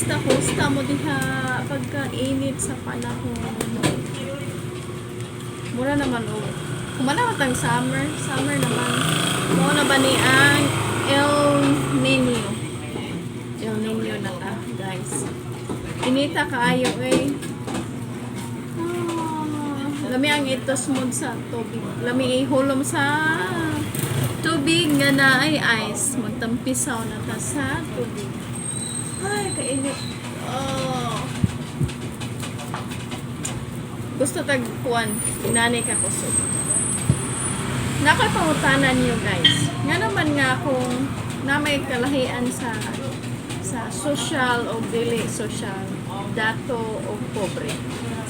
Kumusta-kumusta mo diha pagkainit sa panahon? Mura naman o. Kumana tang summer, summer naman. Mao na ba ni ang El Nino? El Nino na ta, guys. Inita kaayo eh. Ah, lami ang ito smooth sa tubig. Lami ihulom sa tubig nga na ay ice. Magtampisaw na ta sa tubig. Ay, kainit. Oh. Gusto tag kuan, inani ka kusog. Nakoy pangutana niyo, guys. Nga naman nga kung na may kalahian sa social o dili social, dato o pobre.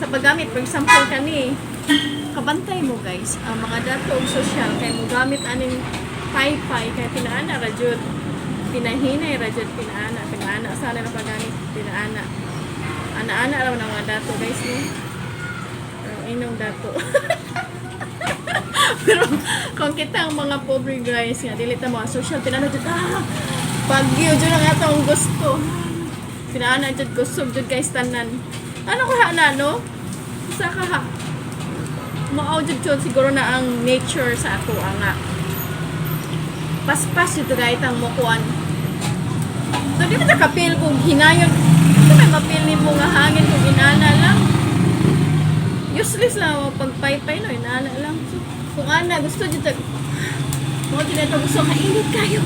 Sa paggamit, for example, kani, kabantay mo, guys, ang mga dato og social kay mo gamit aning paypay kay pinaana ra jud, pinahinay ra jud, pinaana pinaana sana na paggamit pinaana ana-ana ra man ang mga dato, guys, no? Pero inong dato, pero kung kita ang mga pobre, guys, nga dili ta mga social, pinaana jud, ah, bagyo jud ang atong gusto, pinaana jud, kusog jud guys tanan. Ano kaha na, no? Sa kaha mao jud jud siguro na ang nature sa ato nga paspas jud gayud ang mukuan. So di ba ta kapil kung hinayon di may mapil nimo nga hangin kung inana lang? Useless lang ang pagpaypay, no? Inana lang. So, kung ana gusto jud ta mo jud ito gusto, kainit kayo.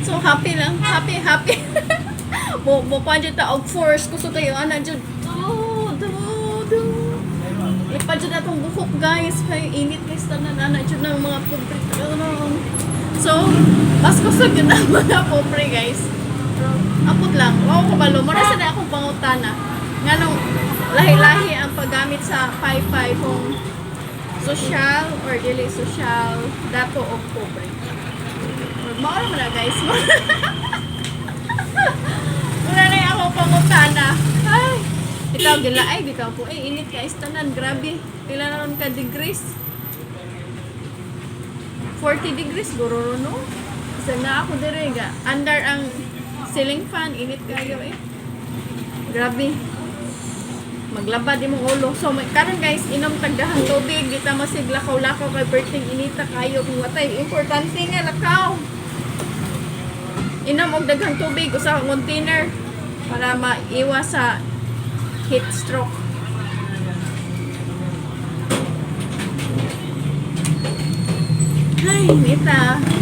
So happy lang, happy happy mo mo kuan jud ta og force, gusto kayo ana jud. Oh, do do Lipad jud atong buhok, guys, kay init guys tanan, ana jud ng mga pobre. So mas kusog jud ang mga pobre, guys. Pero apot lang, wow ko balo mo sa na akong pangutana, nganong lahi-lahi ang paggamit sa paypay kung social or dili social, dato o pobre. Mao naman na, guys. Wala na yung akong pangutana. Ay, ikaw gila ay bitaw ko eh init guys tanan, grabe. Pila na ron ka degrees? 40 degrees guro, no? Isa na ako dire ga. Under ang ceiling fan, init kayo eh. Grabe. Maglaba di mong ulo. So, may, karon guys, inom tagdahang tubig, di ta masig lakaw-lakaw kay perting inita kayo kung watay importante nga lakaw. Inom og daghang tubig, usa ka container para maiwas sa heat stroke. Ay, nita.